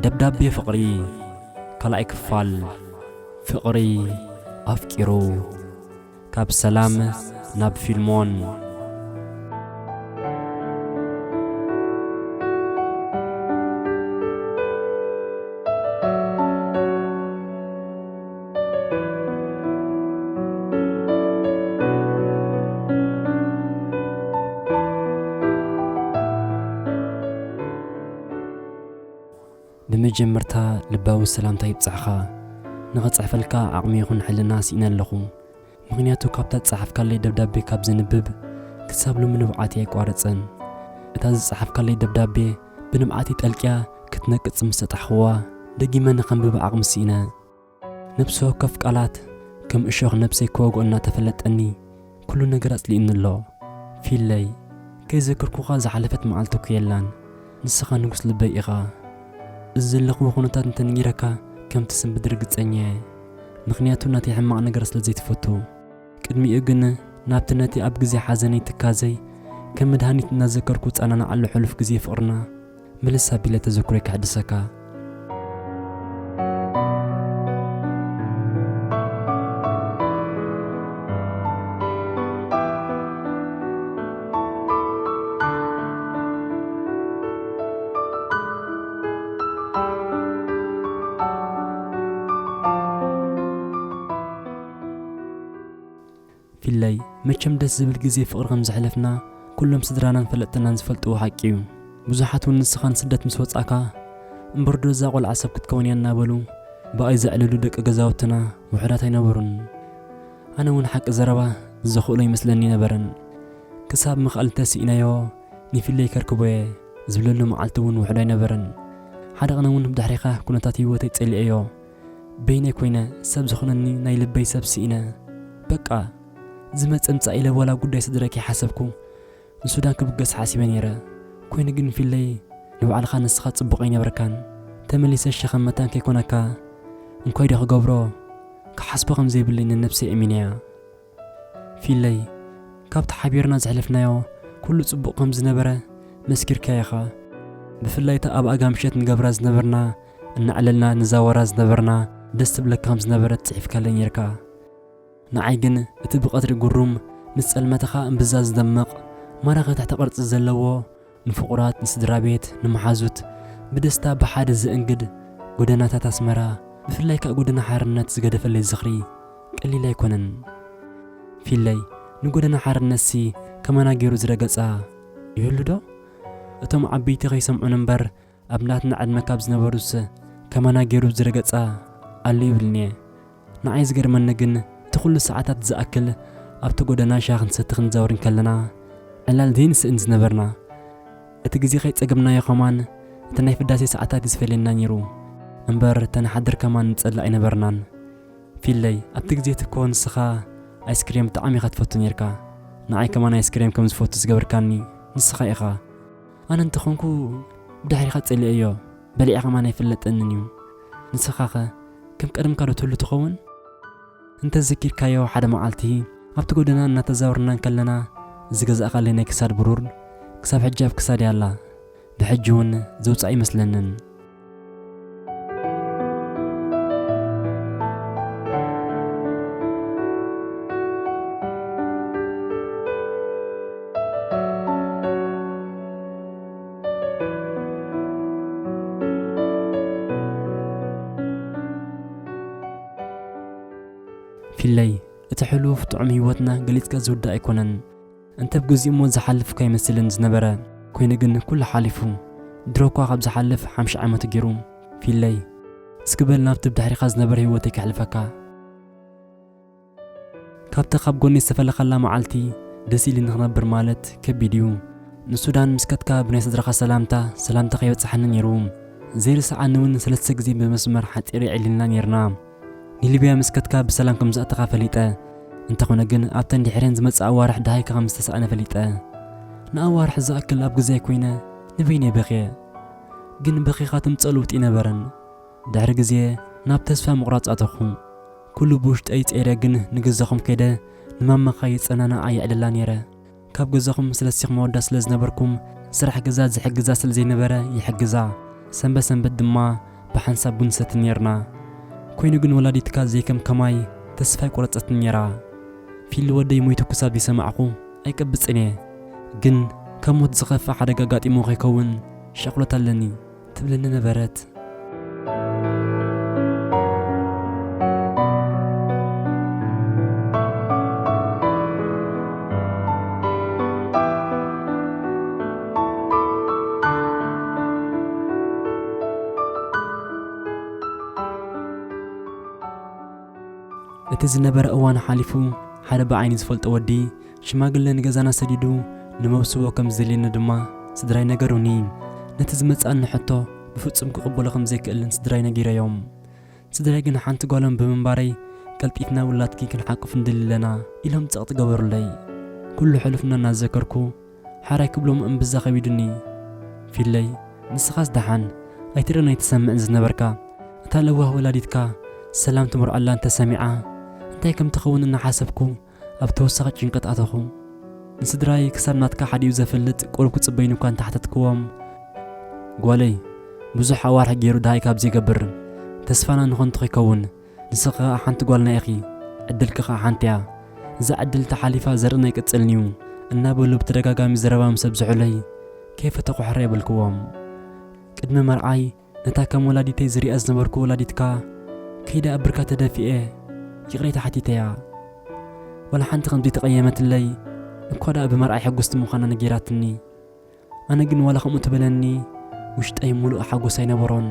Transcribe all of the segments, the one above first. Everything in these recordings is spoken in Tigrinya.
ደብዳቤ ፍቕሪ ካልኣይ ክፋል። ፍቕሪ ኣፍቂሩ። ካብ ሰላም ናብ ፊልሞን። ብመጀመርታ ልባዊ ሰላምታ ይብጻሕኻ። ንኽጽሕፈልካ ዓቕሚ ይኹን ሕልና ስኢነ ኣለኹ። ምኽንያቱ ካብታ ዝጸሓፍካለይ ደብዳቤ ካብ ዘንብብ ክሳብ ሎሚ ንብዓተይ ኣይቋረጸን። እታ ዝጸሓፍካለይ ደብዳቤ ብንብዓተይ ጠልቅያ ክትነቅጽ ምስ ሰጣሕኽዋ፣ ደጊመ ንኸንብብ ዓቕሚ ስኢነ። ነፍሲ ወከፍ ቃላት ከም እሾኽ ነብሰይ ክወግኦ እናተፈለጠኒ፣ ኩሉ ነገር ኣጽሊኡኒ ኣሎ። ፊለይ፣ ከይዘከርኩኻ ዝሓለፈት መዓልቲ እኮ የላን። ንስኻ ንጉስ ልበይ ኢኻ። እዚ ዘለኽዎ ኩነታት እንተነጊረካ ከም ትስንብድ ርግጸኛ እየ። ምኽንያቱ ናተይ ሕማቕ ነገር ስለ ዘይትፈቱ። ቅድሚኡ ግን ናብቲ ነቲ ኣብ ግዜ ሓዘነይ ትካዘይ ከም መድሃኒት እናዘከርኩ ጸናንዓሉ ሕሉፍ ግዜ ፍቕርና ምልስ ኣቢለ ተዘክሮይ ከሕድሰካ። ፊለይ፣ መቸም ደስ ዝብል ግዜ ፍቕሪ ከም ዘሕለፍና ኩሎም ስድራናን ፈለጥትናን ዝፈልጥዎ ሓቂ እዩ። ብዙሓት እውን ንስኻ ንስደት ምስ ወጻእካ፣ እምበር ዶ እዛ ቆልዓ ሰብ ክትከውን እያ እናበሉ ብኣይ ዘዕልሉ ደቂ ገዛውትና ውሑዳት ኣይነበሩን። ኣነ እውን ሓቂ ዘረባ ዘኽእሎ ይመስለኒ ነበረን። ክሳብ ምኽኣል እንተስኢናዮ ንፊለይ ከርክቦ እየ ዝብለሉ መዓልቲ እውን ውሑድ ኣይነበረን። ሓደ ቅነ እውን ብድሕሪኻ ኩነታት ህይወተይ ጸሊኤዮ። በይነይ ኮይነ ሰብ ዝኾነኒ ናይ ልበይ ሰብ ስኢነ። በቃ፣ ዝመጸ ምጻእ ኢለ ዋላ ጉዳይ ስድረይ ከይሓሰብኩ ንሱዳን ክብገስ ሓሲበ ነይረ። ኮይኑ ግን ፊለይ፣ ንባዕልኻ ንስኻ ጽቡቕ ኣይነበርካን። ተመሊሰ ሸኸም መታን ከይኮነካ፣ እንኮይ ዶ ክገብሮ፣ ክሓስቦ ከም ዘይብለይ ንነብሰይ እሚነያ። ፊለይ፣ ካብቲ ሓቢርና ዘሕለፍናዮ ኩሉ ጽቡቕ ከም ዝነበረ መስኪርካዮ ኢኻ። ብፍላይ እታ ኣብ ኣጋ ምሸት ንገብራ ዝነበርና፣ እናዕለልና ንዛወራ ዝነበርና ደስ ትብለካ ከም ዝነበረት ጽሒፍካለይ ነይርካ። ንዓይ ግን እቲ ብቐትሪ ግሩም፣ ምስ ጸልመትኻ እምብዛ ዝደምቕ፣ ማራኺ ትሕቲ ቅርጺ ዘለዎ፣ ንፍቑራት፣ ንስድራ ቤት፣ ንመሓዙት ብደስታ ብሓደ ዘእንግድ ጎደናታት ኣስመራ፣ ብፍላይ ከኣ ጎደና ሓርነት ዝገደፈለይ ዝኽሪ ቀሊል ኣይኮነን። ፊለይ፣ ንጎደና ሓርነትሲ ከማና ገይሩ ዝረገጻ ይህሉ ዶ? እቶም ዓበይቲ ከይሰምዑን እምበር፣ ኣብ ናትና ዕድመ ካብ ዝነበሩስ ከማና ገይሩ ዝረገጻ ኣሎ ይብልን'የ። ንዓይ ዝገርመኒ ግን፣ እቲ ኩሉ ሰዓታት ዝኣክል ኣብቲ ጎደና ሻሂ ክንሰቲ ክንዛወር እንከለና፣ ዕላል ዘይንስእን ዝነበርና። እቲ ግዜ ከይጸገብናዮ ከማን፣ እቲ ናይ ፍዳሴ ሰዓታት እዩ ዝፈልየና ነይሩ። እምበር፣ ተንሓድር ከማን ንጸልእ ኣይነበርናን። ፊለይ፣ ኣብቲ ግዜ ትኮ ንስኻ ኣይስክሬም ብጣዕሚ ኢኻ ትፈቱ ነይርካ። ንዓይ ከማን ኣይስክሬም ከም ዝፈቱ ዝገበርካኒ ንስኻ ኢኻ። ኣነ እንተኾንኩ ብድሕሪኻ ጸሊኤዮ፣ በሊዐ ከማን ኣይፍለጠንን እዩ። ንስኻኸ ከም ቀደምካ ዶ ትህሉ ትኸውን? እንተዘኪርካዮ ሓደ መዓልቲ ኣብቲ ጎደና እናተዛወርና እንከለና ዝገዛእካለይ ናይ ክሳድ ብሩር ክሳብ ሕጂ ኣብ ክሳደይ ኣላ። ብሕጂ እውን ዘውፅኣ ኣይመስለንን። ፊለይ፣ እቲ ሕሉፍ ጥዑም ህይወትና ገሊጽካ ዝውዳእ ኣይኮነን። እንተ ብግዚኡ እሞ ዝሓልፍ እኳ ኣይመስልን ዝነበረ፣ ኮይኑ ግን ኩሉ ሓሊፉ። ድሮ እኳ ካብ ዝሓልፍ ሓምሳ ዓመት ገይሩ። ፊለይ፣ እስኪ በል ናብቲ ብድሕሪኻ ዝነበረ ህይወተይ ከሕልፈካ። ካብታ ካብ ጎኒ ዝተፈለኻላ መዓልቲ ደስ ኢሉ ንኽነብር ማለት ከቢድ እዩ። ንሱዳን ምስ ከድካ ብናይ ስድራኻ ሰላምታ፣ ሰላምታ ከይበጽሓኒ ነይሩ። ዘይርስዓኒ እውን ሰለስተ ግዜ ብመስመር ሓጺር የዕሊልና ነይርና። ንሊብያ ምስ ከድካ ብሰላም ከም ዝኣተኻ ፈሊጠ። እንተኾነ ግን ኣብተን ድሕረን ዝመጽእ ኣዋርሕ ደሃይካ ከም ዝተሳእነ ፈሊጠ። ንኣዋርሕ ዝኣክል ኣብ ግዜ ኮይነ ንበይነይ በኽየ። ግን በኺኻ ትምጸእ ለውጢ ነበረን። ድሕሪ ግዜ ናብ ተስፋ ምቑራጽ ኣተኹ። ኩሉ ብውሽጠይ ጸይረ ግን ንገዛኹም ከይደ ንማማኻ የጸናንዓ የዕልላ ነይረ። ካብ ገዛኹም ሰለስቲኹም ኣወዳት ስለ ዝነበርኩም ስራሕ ገዛ ዝሕግዛ ስለ ዘይነበረ ይሕግዛ። ሰንበት ሰንበት ድማ ብሓንሳብ ቡን ንሰቲ ነይርና። ኮይኑ ግን ወላዲትካ ዘይከም ከማይ ተስፋ ኣይቆረጸትን ነይራ። ፊሊ ወደይ ሞይቱ ክሳብ ዝሰማዕኹ ኣይቀብጽን እየ፣ ግን ካብ ሞት ዝኸፍእ ሓደጋ ኣጋጢሙ ከይከውን ሻቕሎት ኣለኒ ትብለኒ ነበረት። እቲ ዝነበረ እዋን ሓሊፉ፣ ሓደ ብዓይኒ ዝፈልጦ ወዲ ሽማግለ ንገዛና ሰዲዱ ንመብስቦ ከም ዝደልየኒ ድማ ስድራይ ነገሩኒ። ነቲ ዝመጽኣኒ ሕቶ ብፍጹም ክቕበሎ ከም ዘይክእልን ስድራይ ነጊረዮም። ስድራይ ግን ሓንቲ ጓሎም ብምንባረይ ቀልጢፍና ውላድኪ ክንሓቁፍ ንደሊ ኣለና ኢሎም ጸቕጢ ገበሩለይ። ኩሉ ሕሉፍና እናዘከርኩ ሓራይ ክብሎም እምብዛ ከቢዱኒ። ፊለይ፣ ንስኻስ ደሓን ኣይትርእን ኣይትሰምዕን ዝነበርካ፣ እታ ለዋህ ወላዲትካ ሰላም ትመርዓላ እንተሰሚዓ እንታይ ከም ትኸውን እናሓሰብኩ ኣብ ተወሳኺ ጭንቀት ኣተኹ። ንስድራይ ክሳብ ናትካ ሓዲኡ ዘፍልጥ ቁሩብ ክጽበዩኒ እኳ እንተሓተትክዎም፣ ጓለይ፣ ብዙሕ ኣዋርሕ ገይሩ ደሃይ ካብ ዘይገብር፣ ተስፋና ንኸንቱ ከይከውን፣ ንስኺ ኸኣ ሓንቲ ጓልና ኢኺ፣ ዕድልኪ ኸኣ ሓንቲ እያ። እዛ ዕድል ተሓሊፋ ዘርእና ኣይቅጽልን እዩ እናበሉ ብተደጋጋሚ ዘረባ ምስ ኣብዝሑለይ፣ ከይፈተኹ ሕራይ በልክዎም። ቅድሚ መርዓይ ነታ ከም ወላዲተይ ዝሪኣ ዝነበርኩ ወላዲትካ ከይደ ኣብ ብርካ ተደፊኤ ይቕሬታ ሓቲተያ። ዋላ ሓንቲ ከም ዘይተቐየመትለይ፣ እኳ ደኣ ብመርዓይ ሕጉስቲ ምዃና ነጊራትኒ። ኣነ ግን ዋላ ከምኡ ትበለኒ፣ ውሽጠይ ምሉእ ሓጎስ ኣይነበሮን።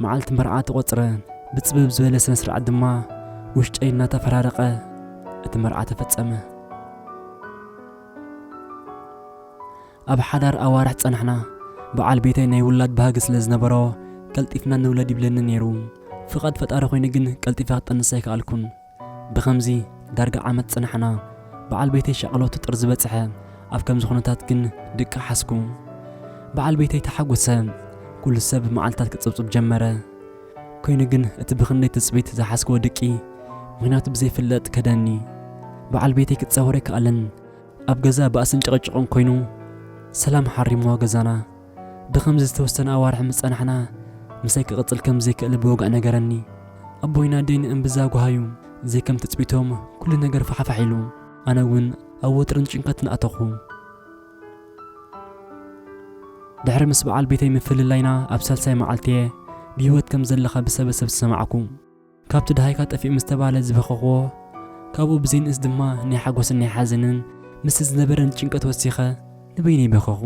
መዓልቲ መርዓ ተቖጽረ፣ ብጽብብ ዝበለ ስነ ስርዓት ድማ ውሽጠይ እናተፈራረቐ እቲ መርዓ ተፈጸመ። ኣብ ሓዳር ኣዋርሕ ጸናሕና። በዓል ቤተይ ናይ ውላድ ባህጊ ስለ ዝነበሮ፣ ቀልጢፍና ንውለድ ይብለኒ ነይሩ። ፍቓድ ፈጣሪ ኮይኑ ግን ቀልጢፈ ክጠንስ ኣይከኣልኩን። ብኸምዚ ዳርጋ ዓመት ጸናሕና። በዓል ቤተይ ሻቕሎቱ ጥር ዝበጽሐ፣ ኣብ ከምዚ ኩነታት ግን ድቂ ሓዝኩ። በዓል ቤተይ ተሓጎሰ። ኩሉ ሰብ መዓልታት ክጽብጽብ ጀመረ። ኮይኑ ግን እቲ ብኽንደይ ትጽቢት ዝሓዝክዎ ድቂ ምኽንያቱ ብዘይፍለጥ ከደኒ። በዓል ቤተይ ክጻወር ኣይከኣለን። ኣብ ገዛ ባእስን ጭቕጭቕን ኮይኑ ሰላም ሓሪምዋ ገዛና። ብኸምዚ ዝተወሰነ ኣዋርሕ ምስ ጸናሕና፣ ምሳይ ክቕጽል ከም ዘይክእል ብወግዒ ነገረኒ። ኣቦይን ኣደይን እምብዛ ጓሃዩ፣ ዘይከም ትጽቢቶም ኩሉ ነገር ፋሕፋሕ ኢሉ። ኣነ እውን ኣብ ወጥርን ጭንቀትን ኣተኹ። ድሕሪ ምስ በዓል ቤተይ ምፍልላይና ኣብ ሳልሳይ መዓልቲ'የ ብህይወት ከም ዘለኻ ብሰበሰብ ዝሰማዕኩ። ካብቲ ደሃይካ ጠፊኡ ምስ ተባህለ ዝበኸኽዎ፣ ካብኡ ብዘይንእስ ድማ ናይ ሓጎስን ናይ ሓዘንን ምስቲ ዝነበረኒ ጭንቀት ወሲኸ ንበይነይ በኸኹ።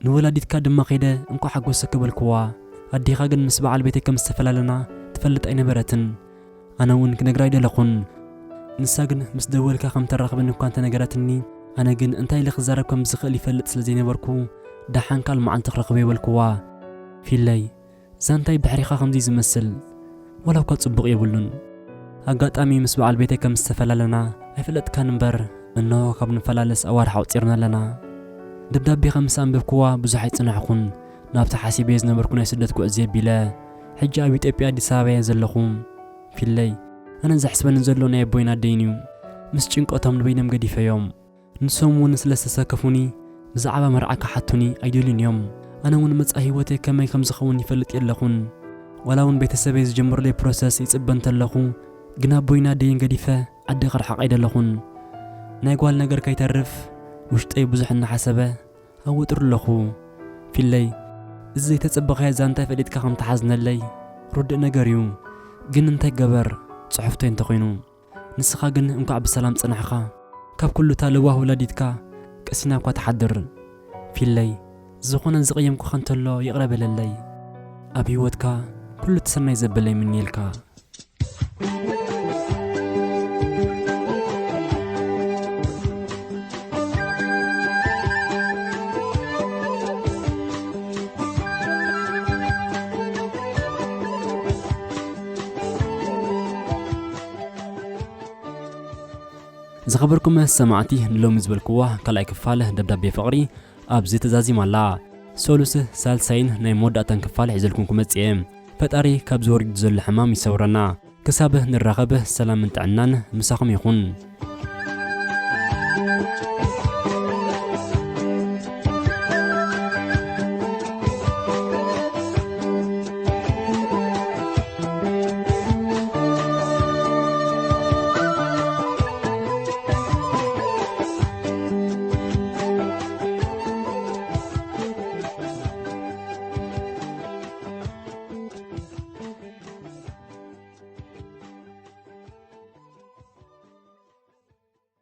ንወላዲትካ ድማ ከይደ እንኳዕ ሓጎሰኪ በልክዋ። ኣዴኻ ግን ምስ በዓል ቤተይ ከም ዝተፈላለና ትፈልጥ ኣይነበረትን። ኣነ እውን ክነግራ ኣይደለኹን። ንሳ ግን ምስ ደወልካ ከም ተራኽበኒ እኳ እንተነገረትኒ፣ ኣነ ግን እንታይ ኢለ ክዛረብ ከም ዝኽእል ይፈልጥ ስለ ዘይነበርኩ፣ ደሓን ካልእ መዓልቲ ክረኽቦ እየ በልክዋ። ፊለይ፣ ዛንታይ ብድሕሪኻ ከምዚ ዝመስል ዋላ እኳ ጽቡቕ የብሉን። ኣጋጣሚ ምስ በዓል ቤተይ ከም ዝተፈላለና ኣይፈለጥካን እምበር፣ እንሆ ካብ ንፈላለስ ኣዋርሕ ኣቑጺርና ኣለና። ደብዳቤኻ ምስ ኣንበብክዋ ብዙሕ ኣይጸናሕኩን፣ ናብቲ ሓሲበዮ ዝነበርኩ ናይ ስደት ጉዕዞ ኣቢለ፣ ሕጂ ኣብ ኢትዮጵያ ኣዲስ ኣበባ እየ ዘለኹ። ፊለይ፣ ኣነ ዘሕስበኒ ዘሎ ናይ ኣቦይን ኣደይን እዩ። ምስ ጭንቀቶም ንበይኖም ገዲፈዮም። ንሶም እውን ስለ ዝተሰከፉኒ፣ ብዛዕባ መርዓ ክሓቱኒ ኣይደልዩን እዮም። ኣነ እውን መጻኢ ህይወተይ ከመይ ከም ዝኸውን ይፈልጥ የለኹን። ዋላ እውን ቤተሰበይ ዝጀመሩለይ ፕሮሰስ ይጽበ እንተለኹ፣ ግን ኣቦይን ኣደይን ገዲፈ ዓዲ ክርሕቕ ኣይደለኹን። ናይ ጓል ነገር ከይተርፍ፣ ውሽጠይ ብዙሕ እናሓሰበ ኣብ ወጥሪ ኣለኹ። ፊለይ፣ እዚ ዘይተጸበኻዮ ዛንታ ፈሊጥካ ከም ትሓዝነለይ ርዱእ ነገር እዩ። ግን እንታይ ገበር፣ ጽሑፍተይ እንተኾይኑ። ንስኻ ግን እንኳዕ ብሰላም ጸናሕኻ። ካብ ኩሉ እታ ለዋህ ወላዲትካ ቀሲና እኳ ትሓድር። ፊለይ፣ ዝኾነ ዝቐየምኩኻ እንተሎ ይቕረ በለለይ። ኣብ ህይወትካ ኩሉ እቲ ሰናይ ዘበለ ይምንየልካ። ዝኸበርኩም ሰማዕቲ፣ ንሎሚ ዝበልክዋ ካልኣይ ክፋል ደብዳቤ ፍቕሪ ኣብዚ ተዛዚማ ኣላ። ሰሉስ ሳልሳይን ናይ መወዳእታን ክፋል ሒዘልኩም ክመጽእ እየ። ፈጣሪ ካብዚ ወሪዱ ዘሎ ሕማም ይሰውረና። ክሳብ ንራኸብ ሰላምን ጥዕናን ምሳኹም ይኹን።